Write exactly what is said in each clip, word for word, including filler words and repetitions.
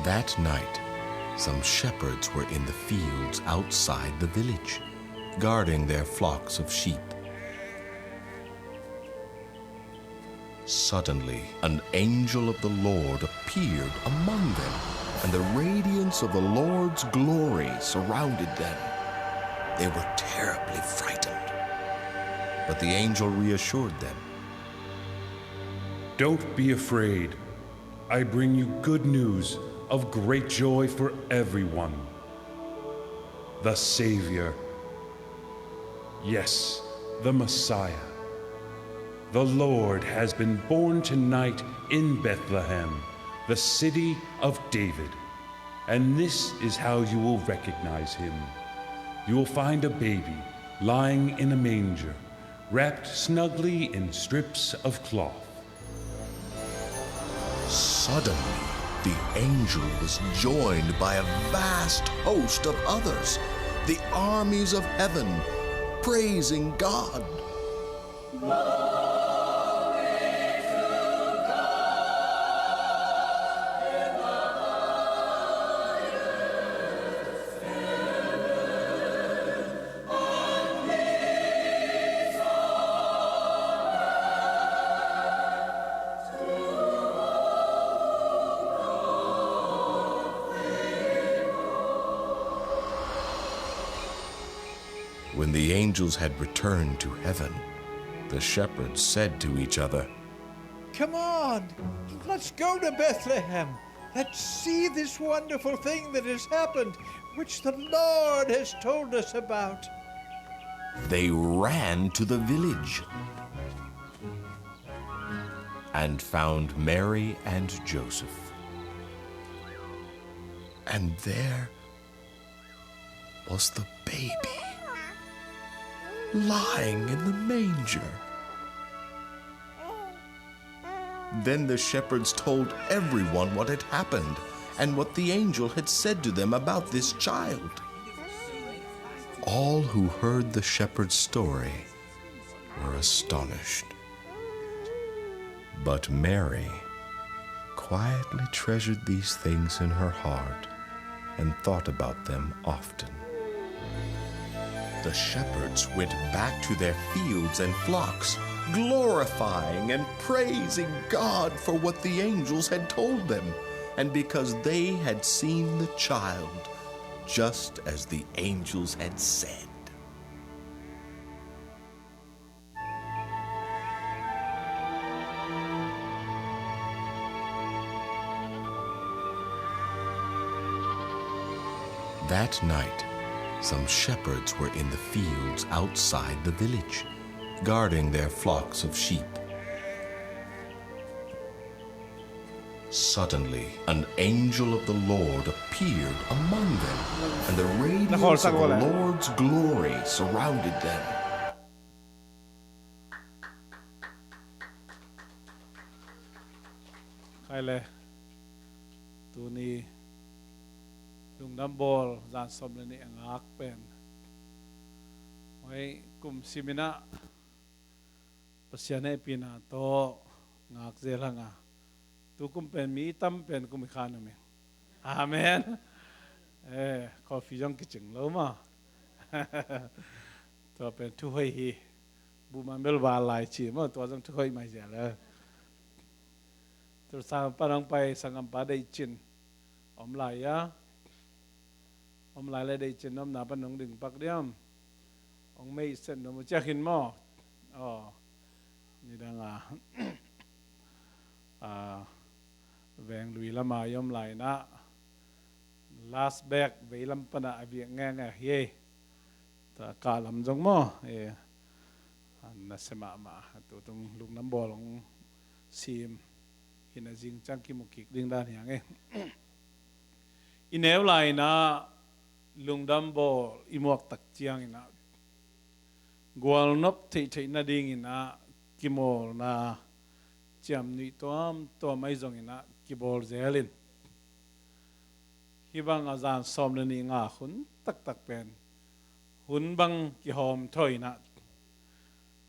That night, some shepherds were in the fields outside the village, guarding their flocks of sheep. Suddenly, an angel of the Lord appeared among them, and the radiance of the Lord's glory surrounded them. They were terribly frightened. But the angel reassured them. "Don't be afraid. I bring you good news of great joy for everyone. The Savior, yes, the Messiah, the Lord has been born tonight in Bethlehem, the city of David. And this is how you will recognize him. You will find a baby lying in a manger, wrapped snugly in strips of cloth." Suddenly, the angel was joined by a vast host of others, the armies of heaven, praising God. When the angels had returned to heaven, the shepherds said to each other, "Come on, let's go to Bethlehem. Let's see this wonderful thing that has happened, which the Lord has told us about." They ran to the village and found Mary and Joseph. And there was the baby lying in the manger. Then the shepherds told everyone what had happened and what the angel had said to them about this child. All who heard the shepherd's story were astonished. But Mary quietly treasured these things in her heart and thought about them often. The shepherds went back to their fields and flocks, glorifying and praising God for what the angels had told them, and because they had seen the child, just as the angels had said. That night, some shepherds were in the fields outside the village, guarding their flocks of sheep. Suddenly, an angel of the Lord appeared among them, and the radiance of the Lord's glory surrounded them. Khai le, tuni lungdam bawl zan sawm le nih a ngak pen, hoi, kum sim in ah Pasian hehpihna tawh ngak zel hang a, tu kum pen mi tam pen kum hi kha nuam ing. Amen. Eh, coffee zong kicing lo maw. Tua pen thu hoih hi. Buhman bel val lai ci maw, tua zong thu hoih mai zia le. Tulsa pan hong pai sanggampa Deih Cin om lai a, om lai le Deih Cin omna pan hong ding pak diam. Hong meih set nuam uh ciah khin maw. Aw, nidang a, a, veng lui lama i om lai in ah, last back vei lam pan ah a viak ngengek hi ei. Tua kah lam zong maw, eh, a nasia mahmah. Tutung lungdam bawl hong sim hi in ah, zing ciang kimu kik ding dan hi hang ei. I neu lai in ah lungdam bawl i muak tak ciangin ah, gualnop theihtheih nadingin ah kimawlna ciamnuih tuamtuam ahi zongin ah kibawl zel in, hih bang a zan sawm le nih ngak hun taktak pen hun bang kihawm thaw in ah,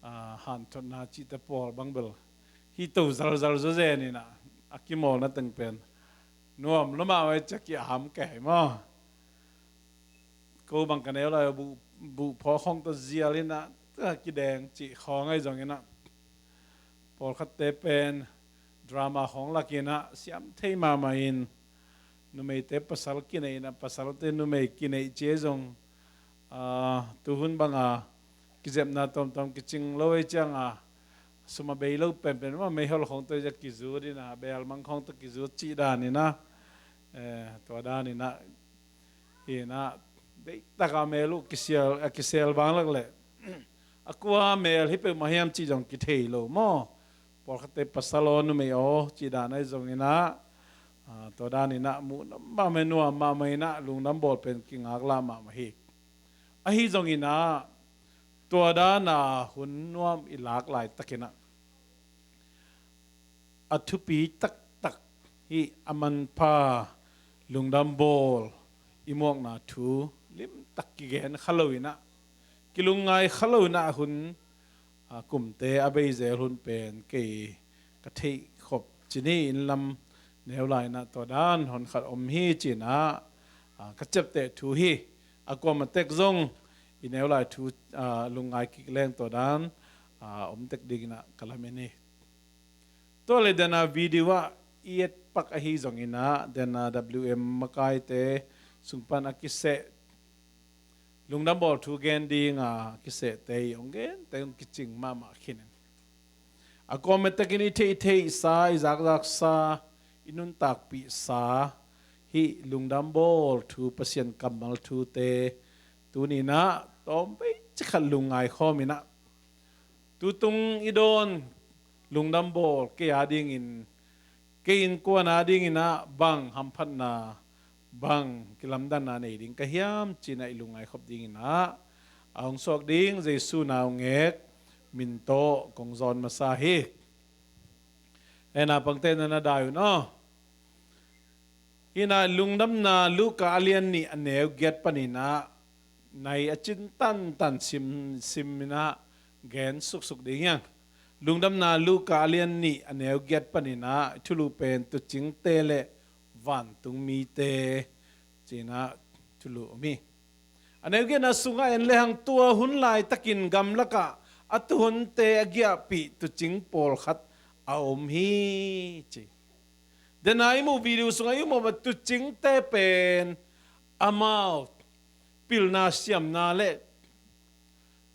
a, hanthotna cihte pawl bang bel hi to zalzal zawzen in ah, a kimawlna teng pen Nuam lua mahmah, ciah ki-am kei maw. Ko bang ka neu lai buh, buh phaw khawng tawh zial in ah, kideng cih khawng ahi zongin ah, pawlkhatte pen drama khawng lakin ah siam thei mahmah in, numeite pasal kineih in ah, pasalte numei kineih ci ahi zong, aa, tuhun banga kizepna tawmtawm kicing lo ei cianga, sum a bei lo penpen mah meihol khawng tawh i zak kizut in ah, beelmang khawng tawh kizut cih dan in ah, eh, tua dan in ah, hi in ah, deihtak a mel uh kisel, a kisel bang lak leh, a kua mel hi peuhmah hiam cih zong kithei lo maw. Pawlkhatte pasal aw, numei aw cih dan ahi zongin ah, ah, tua dan in ah muh nuam mahmah, nuam mahmah in ah, lungdam bawl pen kingaklah mahmah hi. Ahi zongin ah, tua dan a hun nuam i lak laitakin ah, a thupi taktak hi, a manpha lungdam bawl i muakna thu limtak kigen kha lo in ah, kilungngai kha lo in ah, hun, a, kumte a bei zel hun pen kei ka theih khop ci ni in, lam neu lai in ah tua dan hon khat om hi ci in ah, a, ka ciapteh thu hi. A kuamah tek zong i neu lai thu, a, lungngai kik leng tua dan, a, om tek ding in ah ka lamen hi. Tua leh den a video ah i et pak ahi zongin ah, den a W M makaite sung pan a kiseh, lungdam bawl thu gen ding a kisehte i hong gente hong kicing mahmah khin in, a kuamah tekin i theihtheihsa, i zakzaksa, i nuntakpihsa hih lungdam bawl thu, Pasian kammal thute tuni in ah tawmvei cikhat lungngai khawm in ah, tutung i dawn lungdam bawl kei a dingin, kei innkuan a dingin ah bang hamphatna, bang kilamdanna nei ding ka hiam ci in ah i lungngai khop ding in ah, a hong suak ding Jesu naungek min tawh kong zawn masa hi. Hena pangte na na dai un aw. Hi in ah, Lungdamna Luka a lian nih a neu giat panin ah, nai a cin tantan sim, sim in ah gen suksuk ding hi hang. Lungdamna Luka a lian nih a neu giat panin ah, thulu pen Tuucingte le Vantung Mite ci in ah thulu om hi. A neu giatna sungah en lehang, tua hun laitakin gamlakah a tuuhonte a giahpih tuucing pawlkhat a om hi ci. Dena i muh video sungah i muh mah tuucingte pen amau pilna siamna le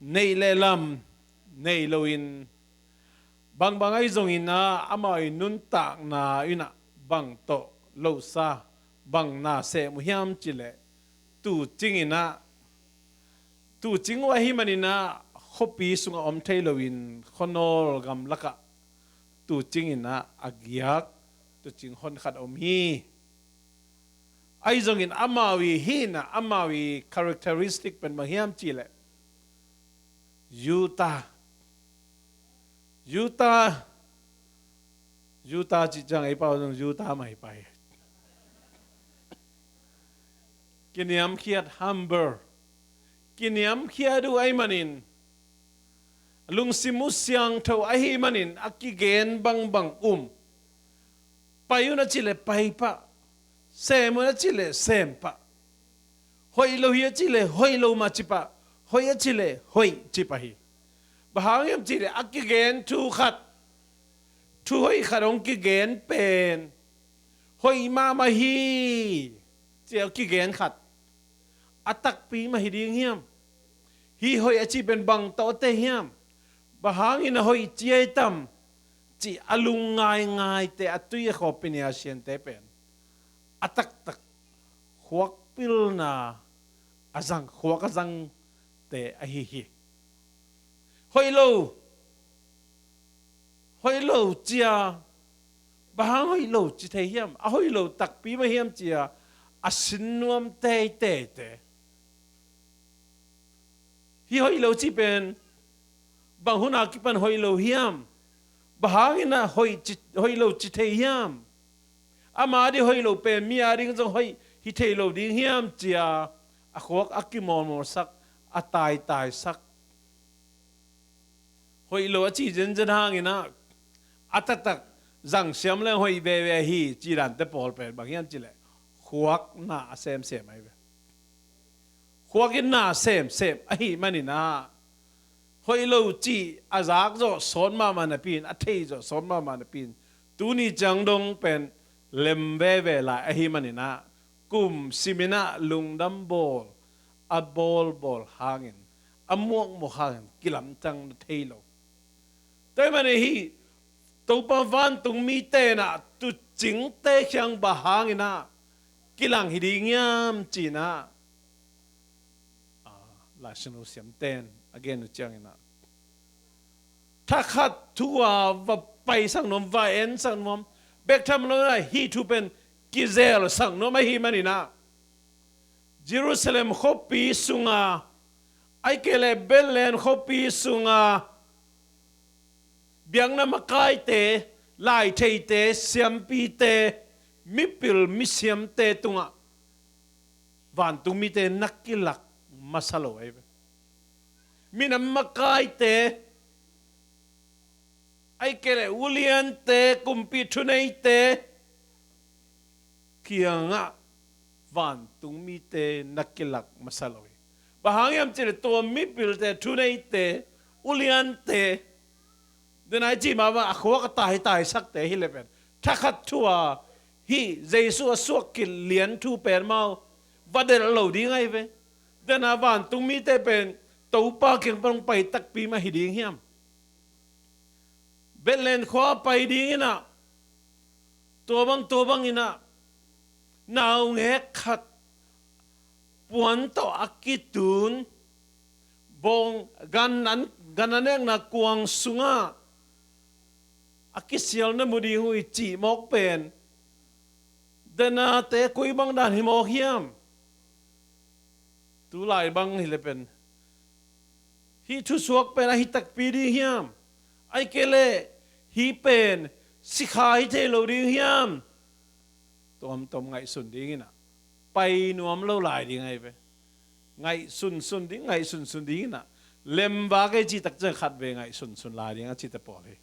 neih le lam nei loin, bangbang ahi zongin ah amau i nuntakna in ah bang tawh losa, bang na sem uh hiam cih leh, tuucing in ah, tuucing uh ahih manin ah khuapi sungah om thei loin khuanawl gamlakah tuucing in ah a giak tuucing honkhat om hi. Ahi zongin amau i hihna, amau i characteristic pen bang hiam cih leh, Utah. Utah. Utah cih ciang ei pau zong Utah mah hi pah hi. Kiniamkhiat, humble. Kiniamkhiat uh ahih manin, lungsim uh siangtho ahih manin a kigen bangbang um. Pai un a cih leh pai pah. Sem un a cih leh sem pah. Hoih lo hi a cih leh hoih lo mah ci pah. Hoih a cih leh hoih ci pah hi. Bang hang hiam cih leh a kigen thu khat, thu hoih khat hong kigen pen hoih mahmah hi, ci a kigen khat a takpi mah hi ding hiam? Hih hoih a cih pen bang tawh tei hiam? Bang hangin a hoih ci ahi tam? Cih a lungngaingaite, a tui a khaw pinia siante pen a taktak khuak pilna a zang, khuak a zangte ahi hi. Hoih lo, hoih lo ci a, bang hang hoih lo ci thei hiam? A hoih lo takpi mah hiam ci a, a sin nuam teiteite. Hih hoih lo cih pen bang hun a kipan hoih lo hiam? Bang hangin a hoih ci, hoih lo ci thei hiam? Ama ding hoih lo pen mi a ding zong hoih hi thei lo ding hiam ci a, a khuak a kimawlmawlsak, a taitaisak. Hoih lo a ci zenzen hangin ah, a taktak zang siam leng hoih veve hi ci dante pawl pen bang hiam cih leh khuakna a semsem ahi ve. Khuak in na semsem ahih manin ah hoih lo cih a zak zawh sawt mahmah napi in, a thei zawh sawt mahmah napi in, tuni ciang dong pen lem veve lai ahih manin ah kum simin ah lungdam bawl, a bawlbawl hangin, a muakmuak hangin kilamtang na thei lo. Tua ahih manin hih Topa vantungmite in ah tuucingte kiang bang hangin ah kilang hi ding hiam ci-in ah, ah, Lai Siangtho siamten a gen uh ciangin ah thakhat thu-a va paisak nuam, va ensak nuam bek tham lo in ah hih thu pen kizelsak nuam ahih manin ah Jerusalem khuapi sunga, ahih kei leh Bethlehem khuapi sunga biakna makaite, laitheite, siampite, mipil misiamte tungah vantungmite na kilak masa lo ahi ve. Minam makaite, ahih kei leh uliante, kumpi thuneite kiangah vantungmite na kilak masa lo hi. Bang hang hiam cih leh tua mipilte, thuneite, uliante, den a i cih mah bang a khuak a taitaisakte hi leh pen thakhat thu-a hih Jesu a suak khit lian thu pen amau va delh lo ding ahi ve. Den a vantungmite pen Topa kiang pan hong pai takpi mah hi ding hiam? Bethlehem khua pai ding in ah, tua bang, tua bang in ah, naungek khat puan tawh a kitun, bawng, gan an, gan a nekna kuang sungah a kisial na mu ding uh hi cih mawk pen, den a te koi bang dan hi mawk hiam? Tulai bang hi leh pen hih thusuak pen ahi takpi ding hiam? Ahih kei leh hih pen sikha hi thei lo ding hiam? Tuamtuam ngaihsun ding in ah, pai nuam lo lai ding ahi ve. Ngaihsunsun ding, ngaihsunsun ding in ah, lemvak ei cih tak ciang khat vei ngaihsunsun lai ding a cite pawl hi.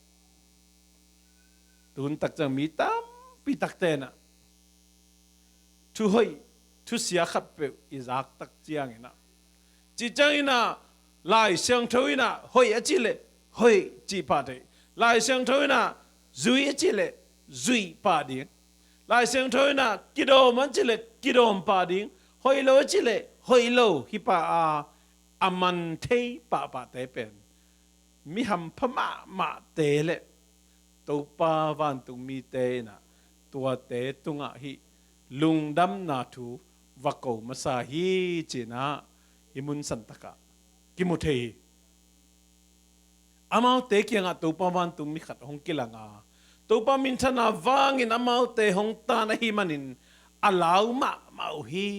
Tun tak ciang mi tampi takte in ah thu hoih, thusia khatpeuh i zak tak ciangin ah, ci ciangin ah, Lai Siangtho in ah hoih a cih leh hoih cih pah thei. Lai Siangtho in ah zui a cih leh zuih pah ding. Lai Siangtho in ah kidawm a cih leh kidawm pah ding. Hoih lo a cih leh hoih lo hi pah a, a man thei pahpahte pen mi hampha mahmahte leh Topa vantungmite in ah tuate tungah hih lungdamna thu va ko masa hi ci-in ah hih mun santak ah kimu thei hi. Amaute kiangah Topa vantungmi khat hong kilang a, Topa minthanna vangin amaute hong tan ahih manin a lau mahmah uh hi.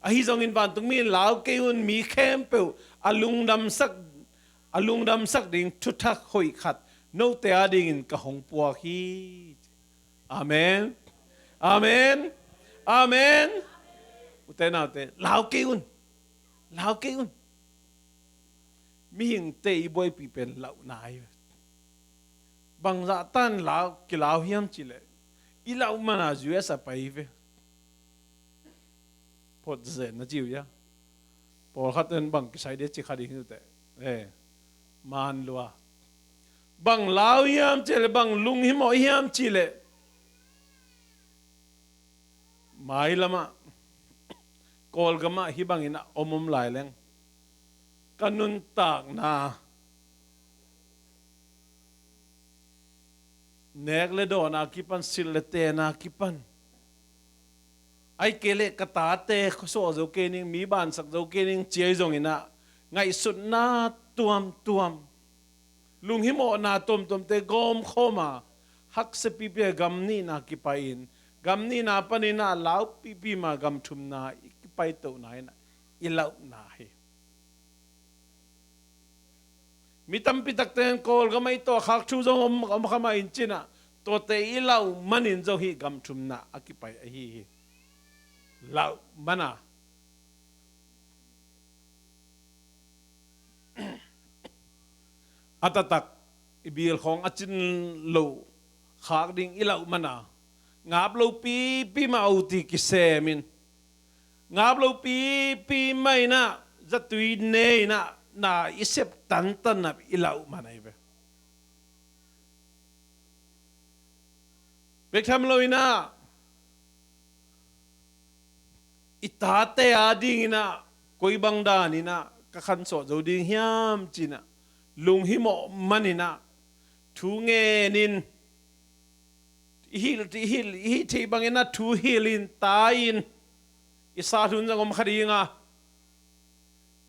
Ahi zongin vantungmi in lau kei un, mi khempeuh a lungdamsak, a lungdamsak ding thuthak hoih khat note adingin ka hong puak hi. Amen. Amen. Amen. Ute naute, lau kei un. Lau kei un. Mihingte i buaipih pen lauhna hi. Bangzah tan lau, kilau hiam cih leh, i lauh man a U S a pai hi ve. Phot zen na ci uh hia? Pawlkhat in bang kisai dia ci kha ding hi uh teh. Eh, man lua. Bang lau hiam cih leh, bang lunghimawh hiam cih leh, mailam ah, Kawlgam ah hih bangin a om om lai leng, ka nuntakna, nek le dawn a kipan, silh le ten a kipan, ahih kei leh ka tate khuasuah zo kei ning, mi bansak zo kei ning ci ahi zongin ah, ngaihsutna tuamtuam, lunghimawhna tuamtuamte gawmkhawm a, haksa pipi a gam nihna kipai-in, gam nihna panin ah lau pipi ma gam thumna i kipaitohna in ah i lauhna hi. Mi tampi takte in Kawlgam ah i tawh khak thu zong om, om kha mah in cin ah, tuate i lauh manin zong hih gam thumna a kipai ahi hi. Lauh man a, a taktak i bil khawng a cin loh khak ding i lauh man a, ngap lo pipi mah OT kisem in, ngap lo pipi mah in ah zatui ne in ah na i sep tantan ah i lauh man ahi ve. Bek tham lo in ah i tate a ding in ah koi bang dan in ah ka khansuah zo ding hiam ci in ah lunghimawh man in ah thu ngen in, i hih, i hih, i hih theih bang in ah thu hilh in, tai in, i sat hun zong om kha ding a,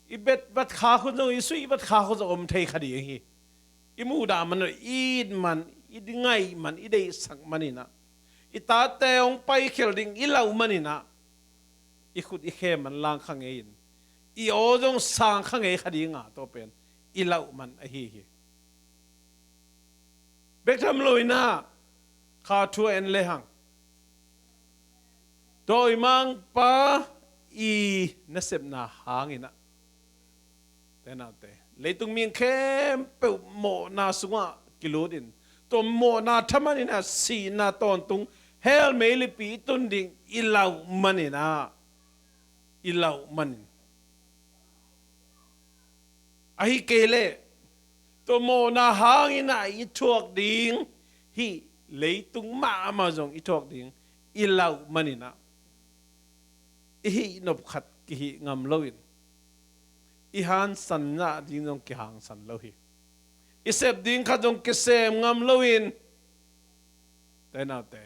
i bet vat khak hun zong, i suih vat khak hun zong om thei kha ding hi. I muhdah man, i it man, i ngaih man, i deihsak man in ah i tate hong paikhial ding i lauh man in ah i khut i khem man lang kha ngei in, i aw zong sang kha ngei kha ding a, tua pen i lauh man ahi hi. Bek tham lo in ah kha thu a en le hang, dawimangpa i nasepna hang in ah, te naute, leitung mi khempeuh mawhna sungah kilut in, tua mawhna thaman in ah sihna tawntung hell meilipi i tun ding i lauh man in ah, i lauh man in, ahi kei leh tua mawhna hang in ah i thuak ding, hih leitung mahmah zong i thuak ding i lauh man in ah, i hih nop khat kihih ngam lo in, i hangsan ngah ding zong kihangsan lo hi. I sep ding khat zong kisem ngam lo in, te naute,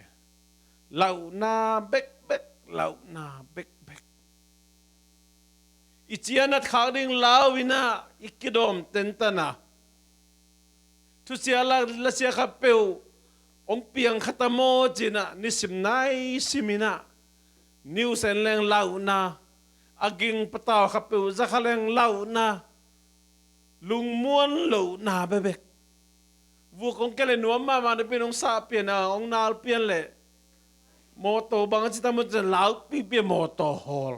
lauhna bekbek, lauhna bekbek. I cianat khak ding lau in ah i kidawm tentan a, thusia la, lasia khat peuh hong piang kha ta maw ci in ah nisim nai sim in ah news en leng lauhna, a ging patau khat peuh za kha leng lauhna, lungmuan lohna bekbek. Vuk hong kia leh nuam mahmah napi in hong sah pian a, hong nal pian leh mawtaw bang a ci ta maw ci a, lau pipi a mawtaw hawl.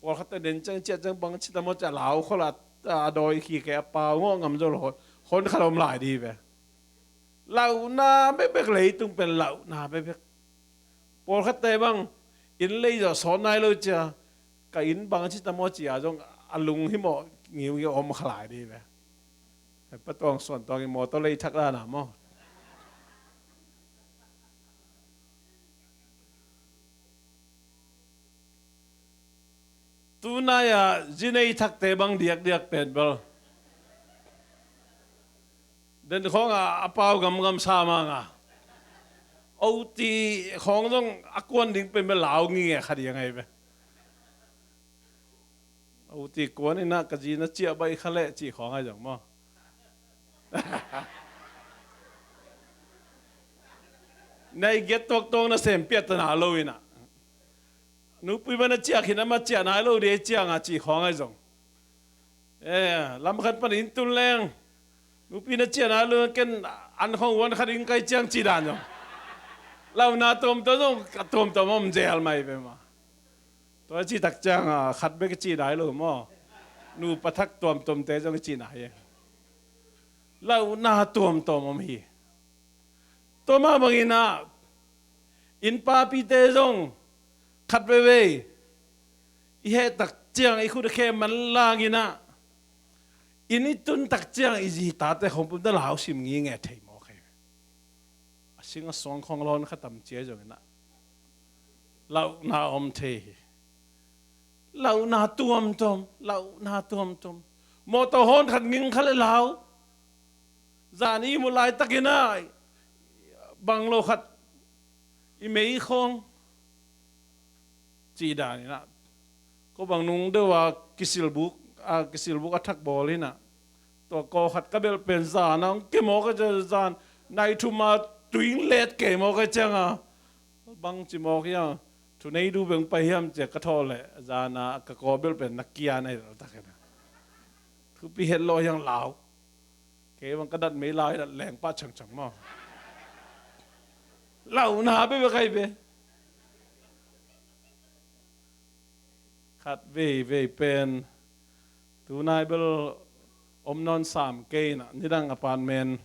Pawlkhatte den ciang ciah ciang bang a ci ta maw ci a, lau khol a, a dawi khi kei a pau ngawh ngam zo lo, hon khat om lai dih ve. Lauhna bekbek, leitung pen lauhna bekbek. Pawlkhatte bang inn lei zawh sawt nai lo ci a, ka inn bang a ci ta maw ci a zong a lunghimawh ngiungiu om kha lai dih ve. Hei, Pa Tuang Suan Tuang i mawtaw lei thak dan a maw. Tunai-ah zi nei thakte bang diakdiak pen bel den khawngah a pau gamgam sa manga. OT khawng zong a kuan ding pen bel lau nginge kha ding ahi ve. OT kuan in ah ka zi na ciah baih kha leh cih khawng ahi zong maw. Na i giat tuaktuak na sem piattana lo in ah, nupi mah na ciah khin amah ciah nai lo dih ciang a cih khawng ahi zong. Eh, lamkhat pan inn tun leng nupi na ciah nai lo, ken an khawng uan khat in kai ciang cih dan zong. Lauhna tuamtuam zong a tuamtuam om zel mai ve mah. Tua i cih tak ciang a khat bek i cih nai lo maw. Nupa thak tuamtuamte zong i cih nai e. Lauhna tuamtuam om hi. Tua mah bangin ah inn papite zong khat veivei i heh tak ciang i khut a khem manlang in ah inn i tun tak ciang i zi tate khawng pum da lau sim nginge thei mawk hi. A sing a suang khawng lawn kha tam cia zong in ah lauhna om thei hi. Lauhna tuamtuam, lauhna tuamtuam. Mawtaw hawn khat nging kha le lau. Zan i mu laitakin ah bang lo khat i mei khawng cih dan in ah, ko bang nung deuh a kisilbuk, a kisilbuk a thak bawl in ah, tua kaw khat ka belh pen zan a hong ke mawk a, zan nai thum a tuing let kei mawk a ciang a, bang ci mawk hiam, thunei du beng pai hiam ci a ka thawh leh zan a ka kaw belh pen na kian ahi lawh tak in ah. Thupi het lawh hiang lau. Kei bang ka dat mei lai dat leng pah changchang maw. Lauhna bekbek ahi ve. Khat veivei pen tunai bel om nawn sam kei in ah, nidang apartment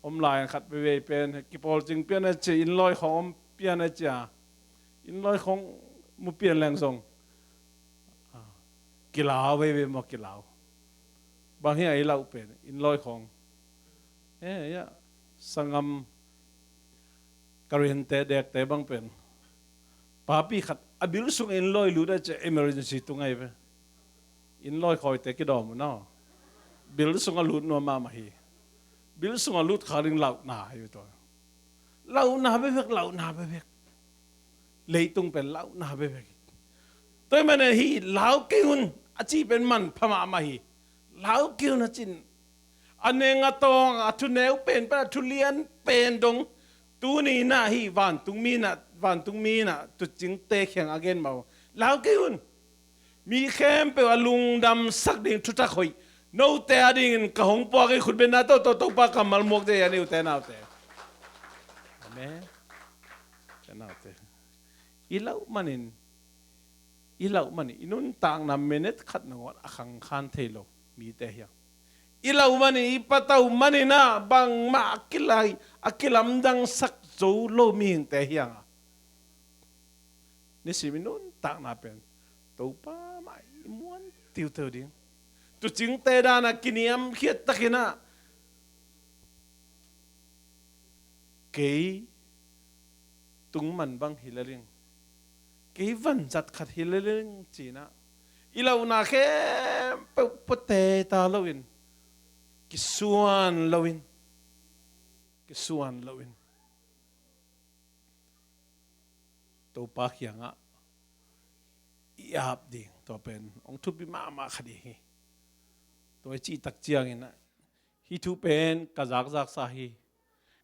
om lai in khat veivei pen kipawl cing pian a ci, inn lawi khawng om pian a ci a, inn lawi khawng mu pian leng zong, ah, kilau veivei maw, kilau. Bang hiam i lauh pen, inn lawi khawng. Eh, ya, sanggam ka rente dekte bang pen, papi khat a bil sung inn lawi lut a ci a, emergency tung ahi ve. Inn lawi khawite kidawm uh na. Bil sung a lut nuam mahmah hi. Bil sung a lut kha ding lauhna hi uh tua. Lauhna bekbek, lauhna bekbek. Leitung pen lauhna bekbek. Tua ahih manin hih lau kei un a ci pen manpha mahmah hi. Lau kei un a cin, a neng a tawng, a thuneu pen pan a thulian pen dong, tuni in ah hih vantungmi in ah, vantungmi in ah tuucingte kiangah a gen mah uh, lau kei un. Mi khempeuh a lungdamsak ding thuthak hoih note adingin ka hong puak hi. Khut bengna tawh, tawh Topa kammal muak ding hi a, ute naute. Amen. Ute naute, i lauh manin, i lauh manin i nuntakna minute khat nangawn a khangkhan thei lo mite hi hang. I lauh manin, i patauh manin ah bangmah a kilai, a kilamdangsak zo lo mihingte hi hang a, nisim i nuntakna pen Topa mah i muan tiuteu ding. Tuucingte dan a kiniamkhiat takin ah, kei tungman bang hi lel ing, kei vanzat khat hi lel ing ci-in ah, i lauhna khempeuh puate ta loin, kisuan loin, kisuan loin Topa kiangah i ap ding, tua pen hong thupi mahmah khat i hi. Tua i cihtak ciangin ah, hih thu pen ka zakzaksa hi,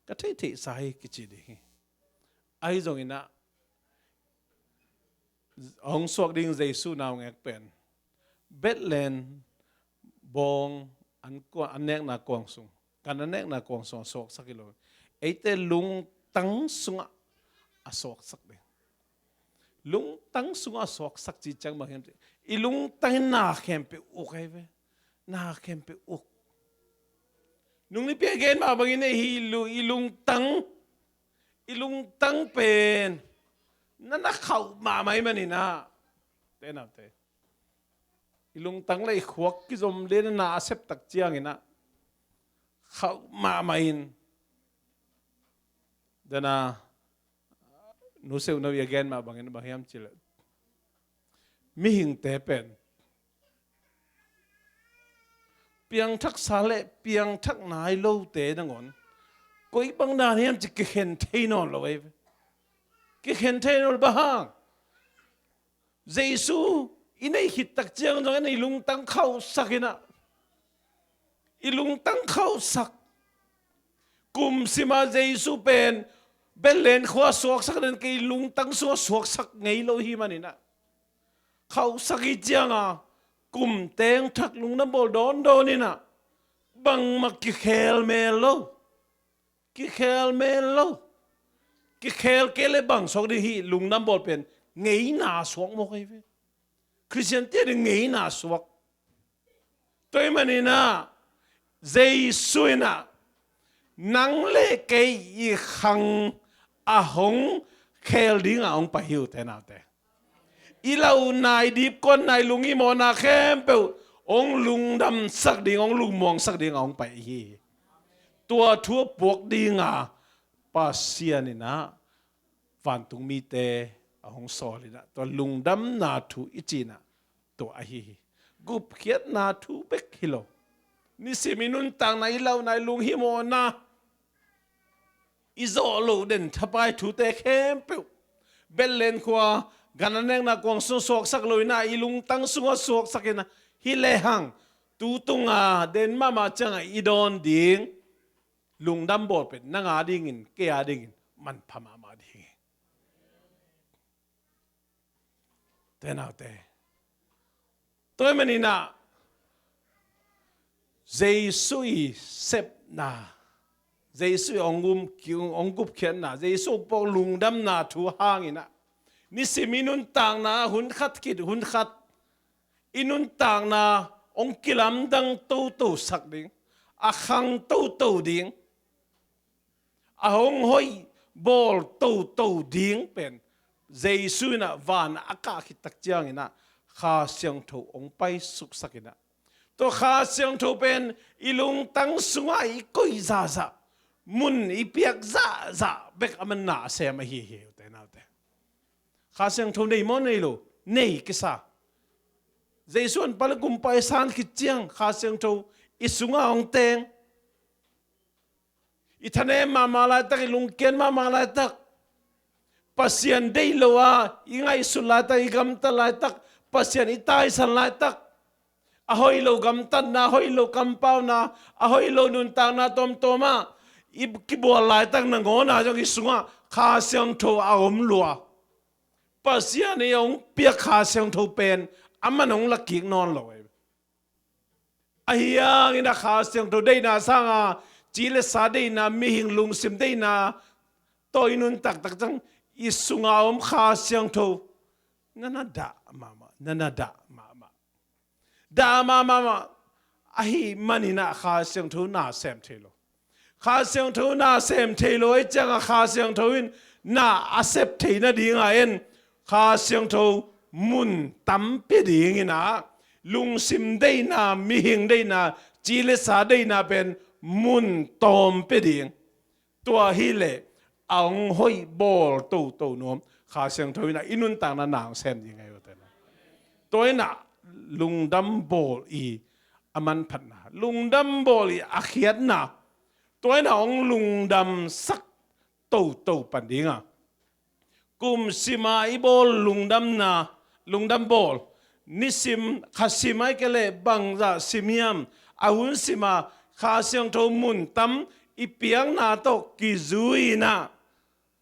ka theihtheihsa hi kici ding hi. Ahi zongin ah, hong suak ding Jesu naungek pen Bethlehem bawng an kua-, an nekna kuang sung, gan an nekna kuang sung a suaksak hi lo. Eite lungtang sungah a suaksak ding. Lungtang sungah a suaksak cih ciang bang hiam cih leh, i lungtang in na khempeuh uk ahi ve. Na khempeuh uk. Nung nipi a gen mah bangin ei hi lu-, i lungtang, i lungtang pen na na khauh mahmah ahih manin ah, ute naute, i lungtang le i khuak kizom lian in na a sep tak ciangin ah khauh mahmah in, dan a Nu Seuno i a gen mah bangin bang hiam cih leh, mihingte pen piangthaksa le piangthak nai lote nangawn koi bang dan hiam cih kikhen thei nawn lo ei ve. Kikhen thei nawn lo. Bang hang? Jesu i neih khit tak ciang zong en, i lungtang khauhsak in ah, i lungtang khauhsak. Kum sim a Jesu pen Bethlehem khua suaksak den, kei lungtang sungah suaksak ngei lo hi manin ah, khauhsak hi ciang a, kum teng thak lungdam bawl dawndawn in ah, bangmah kikhel mel lo. Kikhel mel lo. Kikhel kei le bang suak ding hi, lungdam bawl pen ngeina suak mawk ahi ve. Khristian te ading ngeina suak. Tua ahih manin ah, Jesu in ah nang le kei i khang a hong khel ding a hong pai hi, ute naute. I lauhna, i dipkuatna, i lunghimawhna khempeuh hong lungdamsak ding, hong lungmuangsak ding a hong pai hi. Tua thu a puak ding a Pasian in ah vantung mite a hong sawl in ah, tua lungdamna thu i cih in ah, tua ahi hi. Gupkhiatna thu bek hi lo. Nisim i nuntakna, i lauhna, i lunghimawhna, i zawh loh den thapai thute khempeuh Bethlehem khua, gan a nekna kuang sung suaksak lo in ah, i lungtang sungah suaksak in ah, hi lehang tu tung a den mahmah ciang a i dawn ding lungdam bawl pen nang a dingin, kei a dingin manpha mahmah ding hi. Ute naute, tua ahih manin ah, Jesu i sepna, Jesu i hong gum-, hong gupkhiatna, Jesu hong puak lungdamna thu hangin ah, nisim i nuntakna, hun khat khit hun khat i nuntakna hong kilamdang toto sak ding, a khang toto ding, a hong hoih bawl toto ding pen Jesu in ah van a kah khit tak ciangin ah Kha Siangtho hong paisuksak in ah, tua Kha Siangtho pen i lungtang sungah i koih zahzah, mun i piak zahzah bek a man na a sem ahi hi, ute naute. Kha Siangtho nei maw nei lo? Nei kisa. Jesu an pale kumpa i san khit ciang Kha Siangtho i sungah hong teng. I thanem mahmah laitak, i lungkiat mahmah laitak, Pasian deih lo a i ngaihsut laitak, i gamtat laitak, Pasian i taisan laitak, a hoih lo gamtatna, a hoih lo kampauna, a hoih lo nuntakna tawmtawm ah i kibual laitak nangawn ah zong i sungah Kha Siangtho a om lua. Pasian i hong piak Kha Siangtho pen a man hong la kik nawn lo. Ahi hangin a Kha Siangtho deihna sanga ci le sa deihna, mihing lungsim deihna tawh i nuntak tak ciang i sunga om Kha Siangtho na na dah mahmah, na na dah mahmah. Dah mahmah mah ahi manin ah Kha Siangtho na sem thei lo. Kha Siangtho na sem thei lo ahih ciangah Kha Siangtho in na a sep theih nadingah en Kha Siangtho mun tam pia dingin ah, lungsim deihna, mihing deihna, ci le sa deihna pen mun tawm pia ding. Tua hileh a hong hoih bawl toto nuam Kha Siangtho in ah i nuntakna na hong sem ding ahi uh tena. Tua in ah lungdam bawl i a manphatna, lungdam bawl i a khiatna, tua in ah hong lungdamsak toto pan ding a, kum sima i bawl lungdamna, lungdam bawl, nisim, kha sim ahih kei leh bangzah sim hiam, a hun sima Kha Siangtho mun tam i piakna tawh kizui in ah,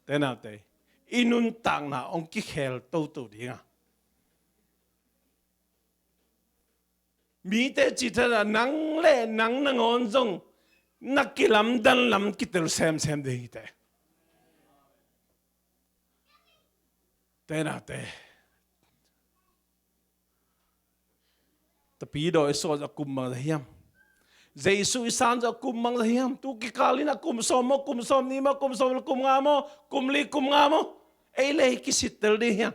te naute, i nuntakna hong kikhel toto ding a. Mite cih thadah nang le nang nangawn zong na kilamdan lam kitel semsem ding hi te. Te naute. Tapidaw i suah zah kum bangzah hiam? Jesu i san zah kum bangzah hiam? Tu kikal in a kum sawm maw, kum sawm nih maw, kum sawm le kum nga maw, kum li kum nga maw? Ei le hi kisittel ding hiam?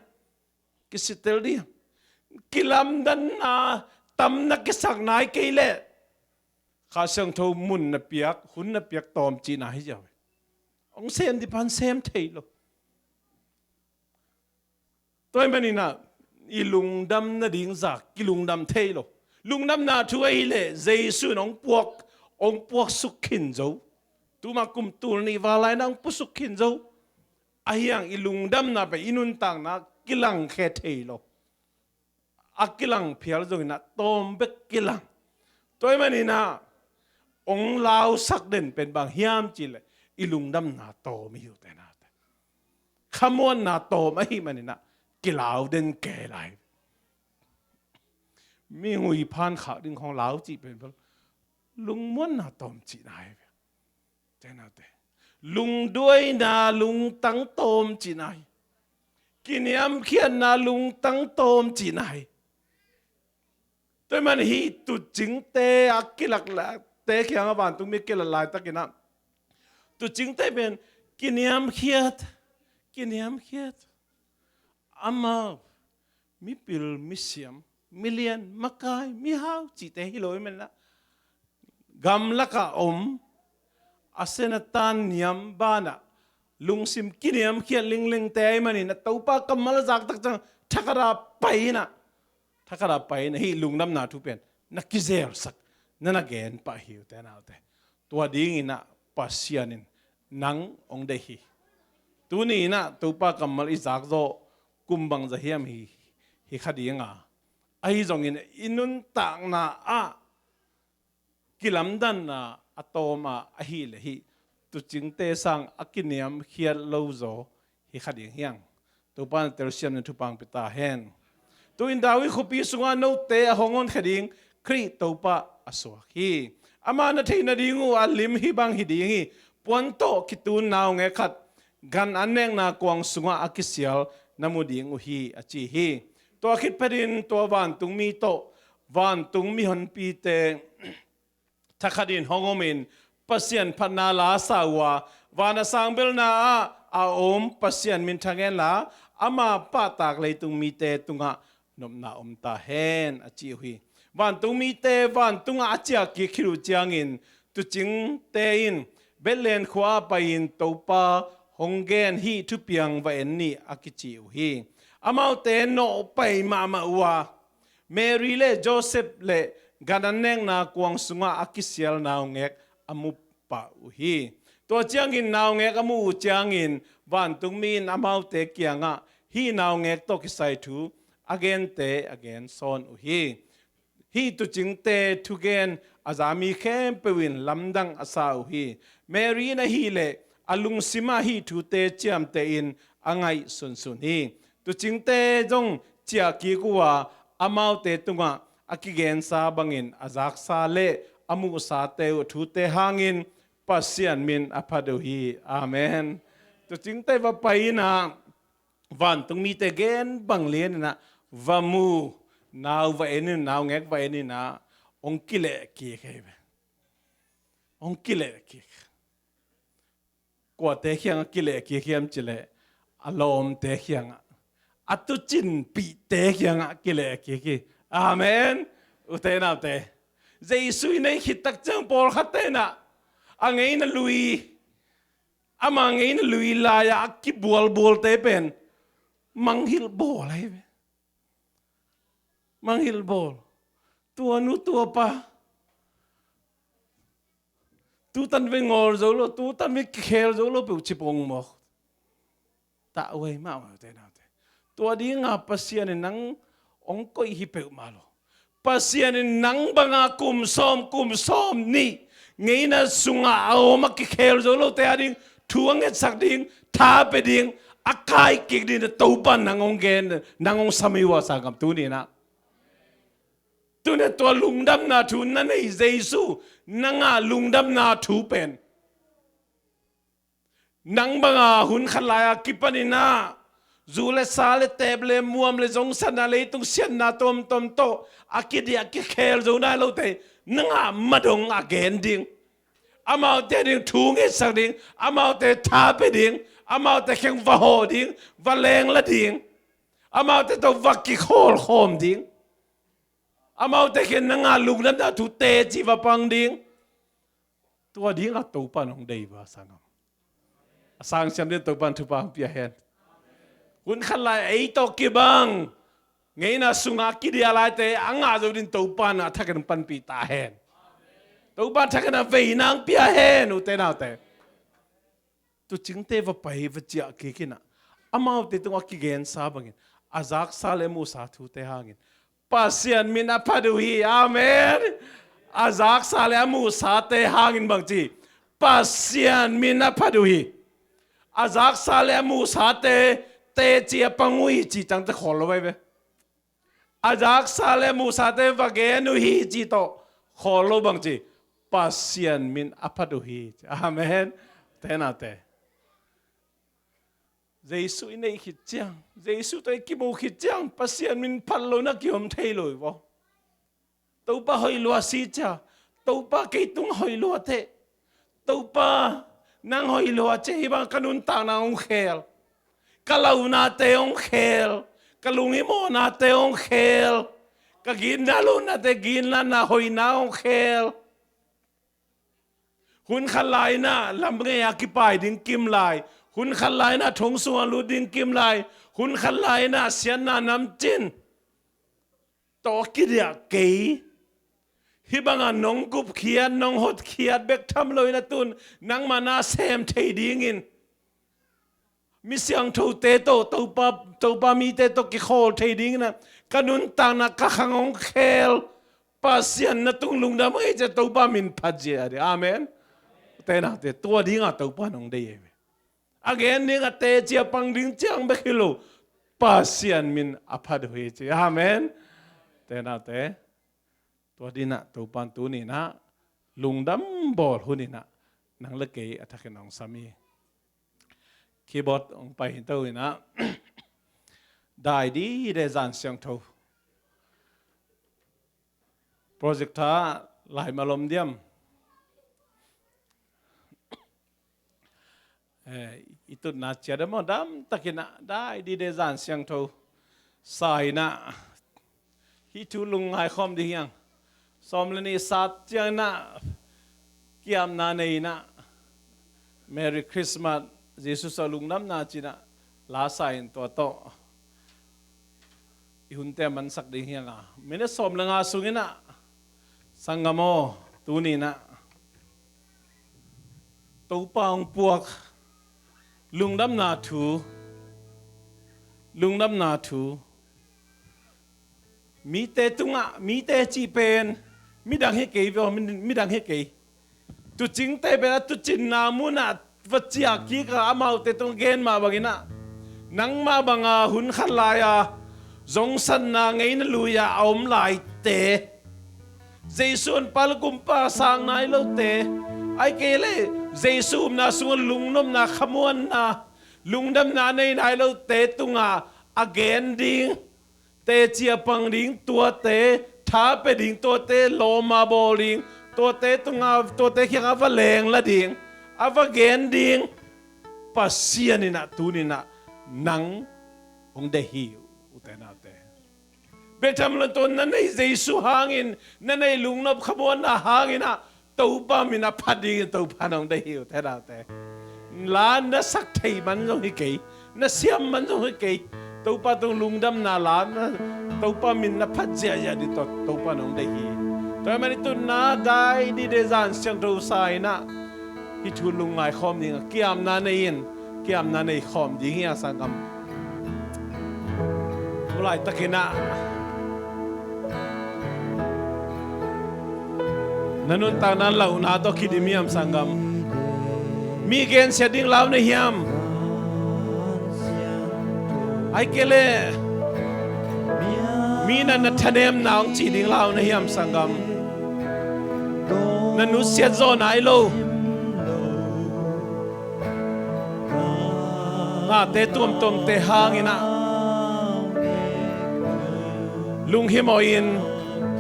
Kisittel ding hiam? Kilamdanna tam na kisak nai kei leh Kha Siangtho mun na piak, hun na piak tawm cihna hi ziau. Hong sem dih pan sem thei lo. Tua ahih manin ah i lungdam nading zah kilungdam thei lo. Lungdamna thu ahih leh Jesu in hong puak, hong puaksuk khin zo. Tuma kum tul nih val lai in ah hong puaksuk khin zo. Ahi hang i lungdamna pen i nuntakna kilangkhia thei lo. A kilang phial zongin ah tawm bek kilang. Tua ahih manin ah hong lausak den pen bang hiam cih leh i lungdamna tawm i hi uh te naute. Khamuanna tawm ahih manin ah kilau den kei lai. Mi ngui phan khak ding khong lau cih pen bel lungmuanna tawm cihna hi ve. Te naute. Lungduaina, lungtang tawm cihna hi. Kiniamkhiatna, lungtang tawm cihna hi. Tua ahih manin hih tuucingte a kilak la, te kiangah vantungmi kilat laitakin ah tuucingte pen kiniamkhiat, kiniamkhiat. Amau mipil, misiam, milian, makai, mihau cihte hi lo ahih manin ah gamlakah om, a sen a tan niam banah lungsim kiniamkhiat linglingte ahih manin ah Topa kammal a zak tak ciang thakhat ah pai in ah, thakhat ah pai in ah hih lungdamna thu pen na kizelsak, na na gen pah hi uh te naute. Tua dingin ah Pasian in nang hong deih hi. Tuni in ah Topa kammal i zak zawh kum bangzah hiam hi, hi kha ding a, ahi zongin i nuntakna ah kilamdanna a tawm a, ahih leh hih tuucingte sang a kiniamkhiat lo zaw hi kha ding hi hang. Topa in telsiam in thupha hong pia ta hen. Tu-in David khuapi sungah note a hong honkhia ding Khrih Topa a suak hi. Amah na theih nading uh a lim hih bang hi ding hi. Puan tawh kitun naungek khat gan annekna kuang sungah a kisial na mu ding uh hi, a ci hi. Tua khit phetin tua vantungmi tawh vantung mihonpite thakhatin hong omin Pasian phatna la sa uh a, van a sang belna ah a om Pasian min thang henla, ama pahtak leitung mite tungah nopna om ta hen, a ci uh hi. Vantung mite vantungah a ciah kik khit uh ciangin, tuucingte in Bethlehem khua ah pai-in Topa hong gen hih thupiang va en ni, a kici uh hi. Amaute nawhpai mahmah uh a, Mary le Joseph le gan an nekna kuang sungah a kisial naungek a mu pah uh hi. Tua ciangin naungek a muh uh ciangin vantung mi in amaute kiangah hih naungek tawh kisai thu a gente a gen sawn uh hi. Hih tuucingte thugen a za mi khempeuh in lamdang a sa uh hi. Mary in ahih leh a lungsimah hih thute ciamtehin a ngaihsunsun hi. Tuucingte zong ciah kik uh a, amaute tungah a kigensa bangin a zaksa le a muhsate uh thute hangin Pasian min a phat uh hi. Amen. Tuucingte va pai in ah, vantung mite gen bang lian in ah va mu, nau va en in, naungek va en in ah, hong kileh kik hi ve. Hong kileh kik. Kuate kiangah kileh kik hiam cih leh, a lawmte kiangah, a tuucinpihte kiangah kileh kik hi. Amen. Ute naute, Jesu i neih khit tak ciang pawlkhatte in ah a ngeina lui, ama ngeina lui lai-ah a kibualbualte pen mangngilh bawl ahi ve. Mangngilh bawl. Tua nu tua pa, tutan ve ngawl zo lo, tutan ve kikhel zo lo peuh ci pong mawk. Tah uai mahmah ute naute. Tua dinga Pasian in nang hong koih hi peuhmah lo. Pasian in nang banga kum sawm, kum sawm nih ngeina sungah a om a kikhel zo lote a ding thu a ngetsak ding, tha pia ding, a kai kik ding na Topa nang hong gen, nang hong sam hi uh a, sanggam, tuni in ah. Tuni tua lungdamna thu na nei Jesu, nang a lungdamna thu pen. Nang banga hun khat lai-a kipan in ah zu le sa le teep le muam le zongsatna, leitung siatna tuamtuam tawh a kidiah kikhel zo nai lote, nang a madong a gen ding, amaute ding thu ngetsak ding, amaute tha pia ding, amaute kheng va hawh ding, va lengla ding, amaute tawh va kikhawlkhawm ding, amaute kheng nang a lungdamna thu teci va pang ding. Tua dingah Topa in hong dei uh a, sanggam. A sangsiam ding Topa in thupha hong pia hen. Hun khat lai ei tawh kibang ngeina sungah kidiah laite a ngah zo ding Topa in a thakin hong panpih ta hen. Topa in thakin a veina hong pia hen, ute naute. Tuucingte va pai, va ciah kik in ah, amaute tungah a kigensa bangin, a zaksa le a muhsa thute hangin Pasian min a phat uh hi. Amen. A zaksa le a muhsate hangin bang ci? Pasian min a phat uh hi. A zaksa le a muhsate teci a pang uh hi cih ciangte khawl lo ahi ve. A zaksa le a muhsate va gen uh hi cih tawh khawl lo, bang ci? Pasian min a phat uh hi. Amen. Ute naute, Jesu i neih khit ciang, Jesu tawh i kimu khit ciang Pasian min phat lo na kiom thei lo hi vaw. Topa hoih lua si cia, Topa kei tung hoih lua teh, Topa nang hoih lua cia, hih bang ka nuntakna hong khel, ka launate hong khel, ka lunghimawhnate hong khel, ka ginna luhnate, ginna na hoihna hong khel. Hun khat lai-in ah lam ngei a kipai ding kim lai. Hun khat lai-in ah thong sungah lut ding kim lai. Hun khat lai-in ah siatna namcin tawh a kidiah kei. Hih bangah nong gupkhiat, nong hotkhiat bek tham loin a tun nangmah na sem thei dingin, mi siangthote tawh, Topa, Topa mite tawh kikhawl thei dingin ah ka nuntakna, ka khang hong khel Pasian na tung lungdam ei cia, Topa min phat zia ding. Amen. Ute naute, tua dingah Topa in hong dei ei ve. A gen ding, a teci a pang ding ciang bek hi lo, Pasian min a phat uh hi ci. Amen. Ute naute, tua dingah Topa in tuni-in ah lungdam bawl hun-in ah nang le kei a thakin hong sam hi. Keyboard hong pai hi to-in ah, dai dide zan siangtho. Projector lai malom diam? Eh, i tutna ciat a maw, damtakin ah dai dide Zan Siangtho sa in ah hih thu lungngai khawm ding hi hang. Sawm le nih sat ciangin ah kiamna nei in ah Merry Christmas, Jesuh suah lungdamna ci-in ah la sa in tua tawh i hunte a mansak ding hi hang a, minute sawm le nga sungin ah, sanggam aw, tuni in ah Topa hong puak lungdamna thu, lungdamna thu. Mite tungah, mite cih pen midang hi kei ve aw, mi, midang hi kei. Tuucingte pen a tuucinna munah va ciah kik a, amaute tung gen mah bangin ah, nangmah banga hun khat lai-a zongsatna ngeina lui-a a om laite, Jesuh honpa le kumpa sang nai lote, ahih kei leh Jesuh upna sungah lungnopna, khamuanna, lungdamna nei nai lote tungah a gen ding, teci a pang ding tuate, tha pia ding tuate, lawm a bawl ding tuate tungah, tuate kiangah a va lengla ding, a va gen ding Pasian in ah tuni in ah nang hong deih hi, ute naute. Bek tham lo in tua na neih Jesuh hangin, na neih lungnop khamuanna hangin ah Topa min a phat dingin Topa in hong deih hi, ute naute. La na sak thei man zong hi kei, na siam man zong hi kei. Topa tung lungdamna la na, Topa min na phat ziahziah ding tawh Topa in hong deih hi. Tua ahih manin i tutna dai dide Zan Siangtho sa in ah hih thu lungngai khawm ding a, kiamna nei in, kiamna nei khawm ding hi a, sanggam. Tu laitakin ah na nuntakna lauhna tawh kidim hiam, sanggam? Mi gensiat ding lau na hiam? Ahih kei leh mi in ah na thanemna hong cih ding lau na hiam, sanggam? Na nusiat zawh nai lo nate tuamtuamte hangin ah lunghimawh in,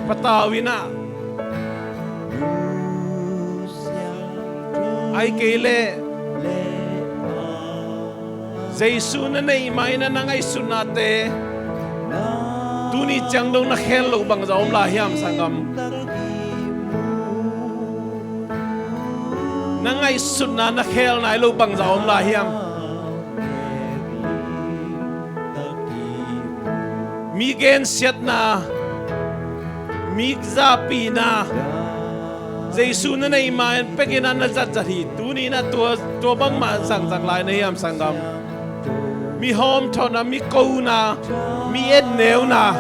patau in ah, ahih kei leh Jesuh na neih ma in ah na ngaihsutnate tuni ciang dong na khel loh bangzah om lai hiam, sanggam? Na ngaihsutna na khel nai lo bangzah om lai hiam? Mi gensiatna, mi zahpihna, Jesuh na neih ma in pek in ah na zatzat hi. Tuni in ah tua, tua bangmah zangzang lai na hiam, sanggam? Mi hawmthawhna, mi kona, mi etneuna,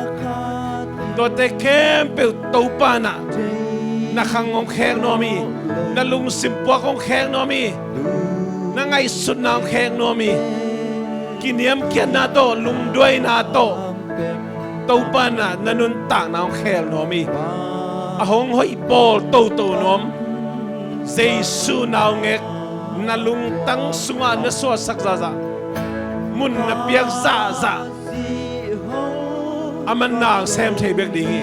tuate khempeuh Topa in ah na khang hong khek nuam hi. Na lungsim puak hong khek nuam hi. Na ngaihsutna hong khek nuam hi. Kiniamkhiatna tawh, lungduaina tawh Topa in ah na nuntakna hong khel nuam hi. A hong hoih bawl toto nuam Jesuh naungek na lungtang sungah na suahsak zahzah, mun na piak zahzah, aman na hong sem thei bek ding hi.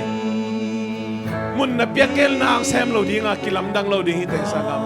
Mun na piak kei leh na hong sem lo ding a, kilamdang lo ding hi teh, sanggam.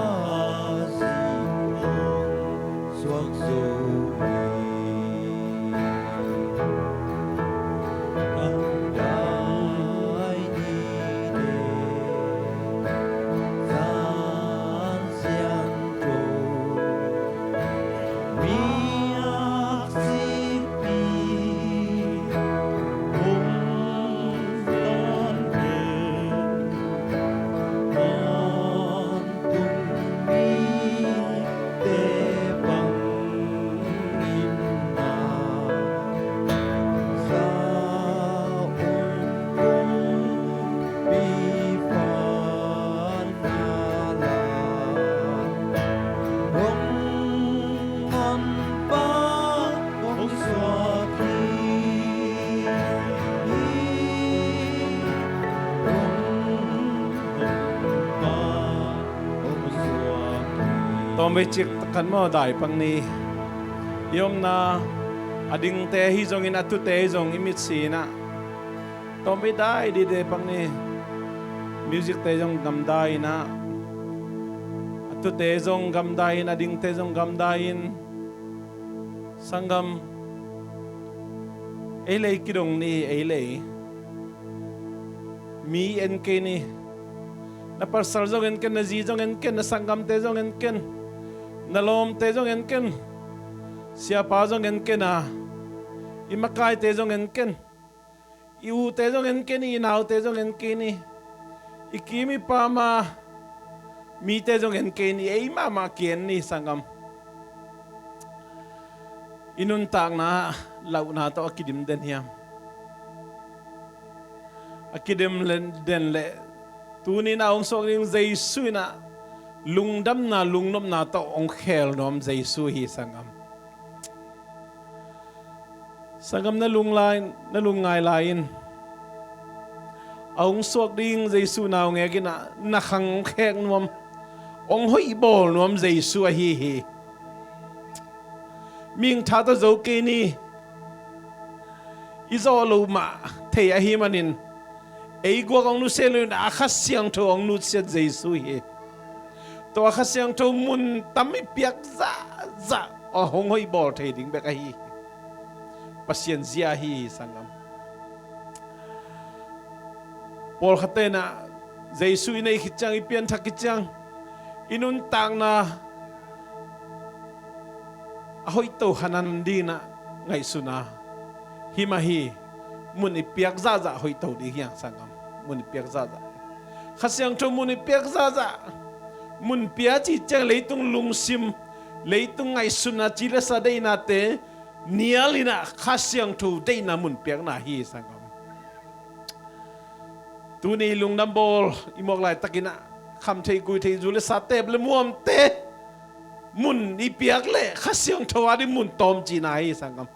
Tawmvei cik takin maw, dai pak ni. I omna, a dingte ahi zongin, a tute ahi zong i mitsi in ah, tawmvei dai dide pak ni. Music te zong gamdai in ah, a tute zong gamdai in, a dingte zong gamdai in, sanggam, ei le ei kidong ni, ei le ei mi en kei ni. Na pasal zong en ken, na zi zong en ken, na sanggamte zong en ken, na lawmte zong en ken, siapa zong en ken a, i makaite zong en ken, i ute zong en ken, i naute zong en kei ni, i kim i pam a mite zong en kei ni, ei mahmah ki-en ni, sanggam. I nuntakna, lauhna tawh a kidim den hiam? A kidim den leh, tuni-in a hong suak ding Jesu in ah lungdamna, lungnopna tawh hong khel nuam Jesu hi, sanggam. Sanggam, na lungngai lai in, a hong suak ding Jesu na hong ngek in ah, na khang hong khek nuam, hong hoih bawl nuam Jesu ahi hi. Mihing tha tawh zo kei ni. I zawh loh mah thei ahih manin, ei guak hong nusia lo in, a Kha Siangtho hong nusiat Jesu hi. Tua Kha Siangtho mun tam i piak zahzah a hong hoih bawl thei ding bek ahi hi. Pasian zia ahi hi, sanggam. Pawlkhatte in ah, Jesu i nei khit ciang, i pianthak khit ciang, i nuntakna a hoihto kha nading in ah ngaihsun a, hi mah hi. Mun i piak zahzah hoihto ding hi hang, sanggam. Mun i piak zahzah. Kha Siangtho mun i piak zahzah. Mun pia cih ciang leitung lungsim, leitung ngaihsutna, ci le sa deihnate nial in ah Kha Siangtho deihna mun piakna hi, sanggam. Tuni lungdam bawl i mawk laitakin ah, kham thei, gui thei, zu le sa, teep le muamte mun i piak leh Kha Siangtho a ding mun tawm cihna hi, sanggam.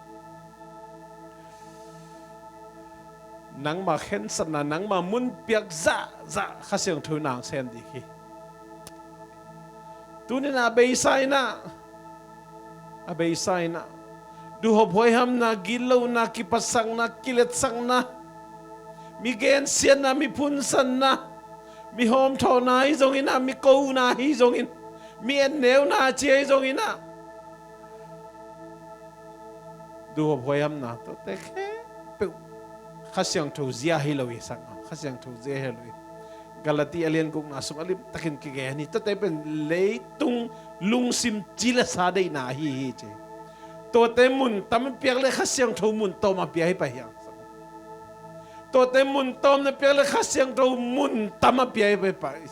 Nangma khensatna, nangma mun piak zahzah Kha Siangtho in hong sem ding hi. Tuni-in ah a beisa in ah, a beisa in ah, duhhop huaihamna, gitlohna, kipatsakna, kiletsakna, mi gensiatna, mi phunsanna, mi hawmthawhna hi zongin ah, mi kohna hi zongin, mi enneuna ci hi zongin ah, duhhop huaihamna tuate khempeuh Kha Siangtho zia hi lo hi, sanggam. Kha Siangtho zia hi lo hi. Galati a lian gukna sung a limtakin kigen hi. Tuate pen leitung lungsim, ci le sa deihna ahi hi, ci. Tuate mun tam a piak leh Kha Siangtho mun tawm a pia hi pah hi hang, sanggam. Tuate mun tawm na piak leh Kha Siangtho mun tam a pia hi pah hi.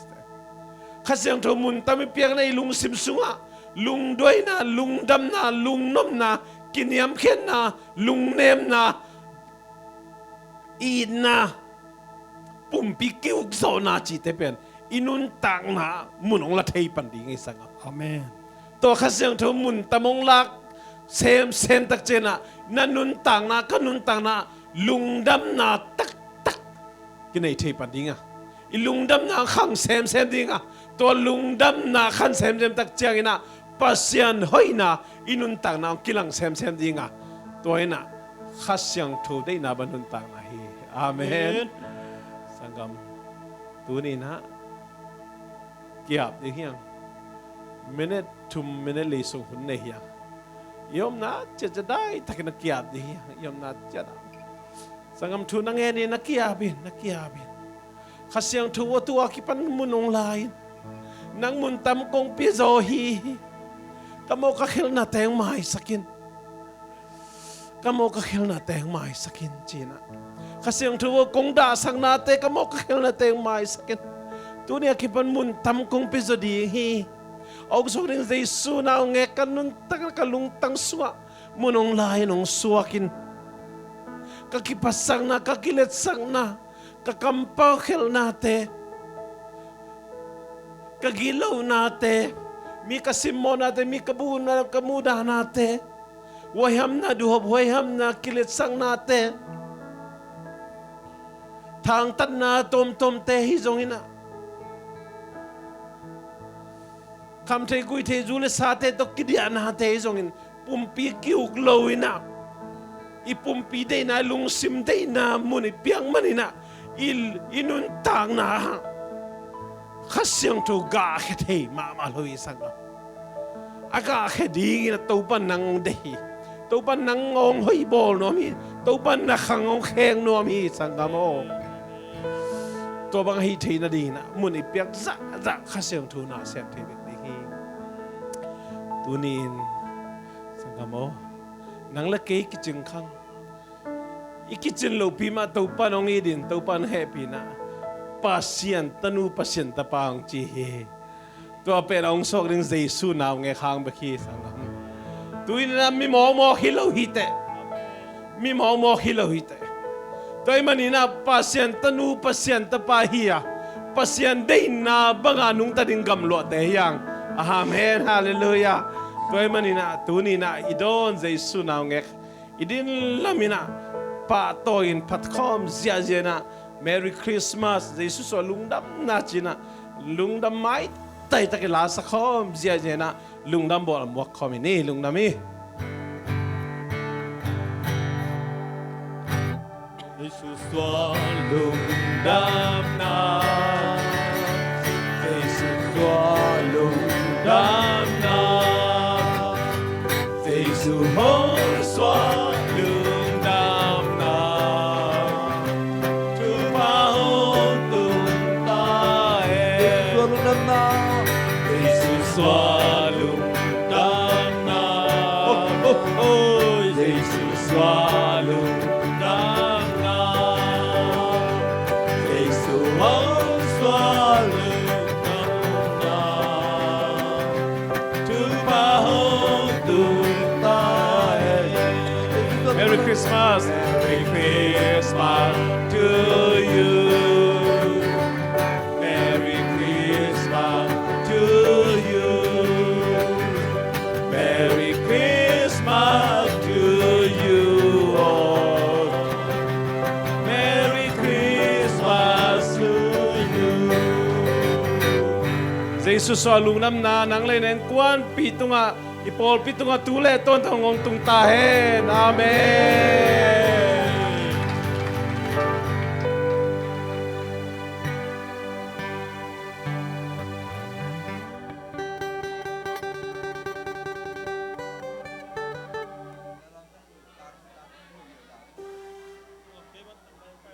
Kha Siangtho mun tam i piakna, i lungsim sungah lungduaina, lungdamna, lungnopna, kiniamkhiatna, lungnemna, itna, pumpi ki-ukzawhna cihte pen i nuntakna mun hong la thei pan ding hi, sanggam. Amen. Tua Kha Siangtho mun tam hong lak semsem tak ciangin ah, na nuntakna, ka nuntakna lungdamna taktak kinei thei pan ding a, i lungdamna khang semsem ding a, tua lungdamna khang semsem tak ciangin ah Pasian hoihna i nuntakna hong kilang semsem ding a, tua in ah Kha Siangtho deihna bang nuntakna hi. Amen. Amen. Sanggam, tuni-in ah ki-ap ding hi hang. Minute thum, minute li sung hun nei hi hang. I omna ciat ciat daitakin ah ki-ap ding hi hang. I omna ciat ah, sanggam, thu na ngen in ah ki-ap in, na ki-ap in. Kha Siangtho aw, tu a kipan mun hong la in. Nang mun tam kong pia zaw hi. Ka mawh ka khelhnate hong maisak in. Ka mawh ka khelhnate hong maisak in, ci-in ah. Kha Siangtho aw, kong dahsaknate, ka mawh ka khelhnate hong maisak in. Tuni a kipan mun tam kong pia zaw ding hi. A hong suak ding Jesu na hong ngek, ka nuntak, ka lungtang sungah mun hong la in, hong suak in. Ka kipatsakna, ka kiletsakna, ka kampau khelhnate, ka gitlohnate, mi ka simmawhnate, mi ka bu-, ka muhdahnate, huaihamna, duhhop huaihamna, kiletsaknate, thangtatna tuamtuamte hi zongin ah, khamthei guithei zu le sate tawh kidiahnate hi zongin, pumpi ki-uk lo in ah, i pumpi deihna, i lungsim deihna mun i piak manin ah, i, i nuntakna ah Kha Siangtho gahkhia thei mahmah lo hi, sanggam. A gahkhia dingin a Topa nang hong deih hi. Topa nang hong hoih bawl nuam hi. Topa na khang hong khek nuam hi, sanggam aw. Tua bang ahi thei nadingin ah mun i piak zahzah Kha Siangtho na sem thei bek ding hi. Tuni-in, sanggam aw, nang le kei kicing khang. I kicin lopi mah Topa in hong it in, Topa in hehpihna Pasian tanu, Pasian tapa hong ci hi. Tua pen a hong suak ding Jesu naungek hang bek hi, sanggam. Tu-in ah mi mawkmawk hi lo hi teh. Mi mawkmawk hi lo hi teh. Tua ahih manin ah Pasian tanu, Pasian tapa hi a, Pasian deihna banga nungta ding gamluahte hi hang. A ham hen, halleluiah. Tua ahih manin ah tuni-in ah i dawn Jesu naungek i din lamin ah pahtawi in phatkhawm ziahziah in ah, Merry Christmas, Jesu suah lungdamna ci-in ah, lungdam maitai tak i la sakhawm ziahziah in ah, lungdam bawl a muak khawm i ni, lungdam hi. Jesu suah lungdamna, Jesu suah lungdamna, Jesu hong suah lungdamna, thupha hong tung ta hen. Jesu suah lungdamna, Jesu suah lungdamna. Oh, oh, oh. Jesu suah lungdamna, Jesu hong suah lungdamna, thupha hong tung ta hen. Merry Christmas. Merry Christmas to you. Merry Christmas to you. Merry Christmas to you all. Merry Christmas to you. Jesu suah lungdamna nang le na innkuanpih tungah, i pawlpi tungah tu le tawntung hong tung ta hen. Amen.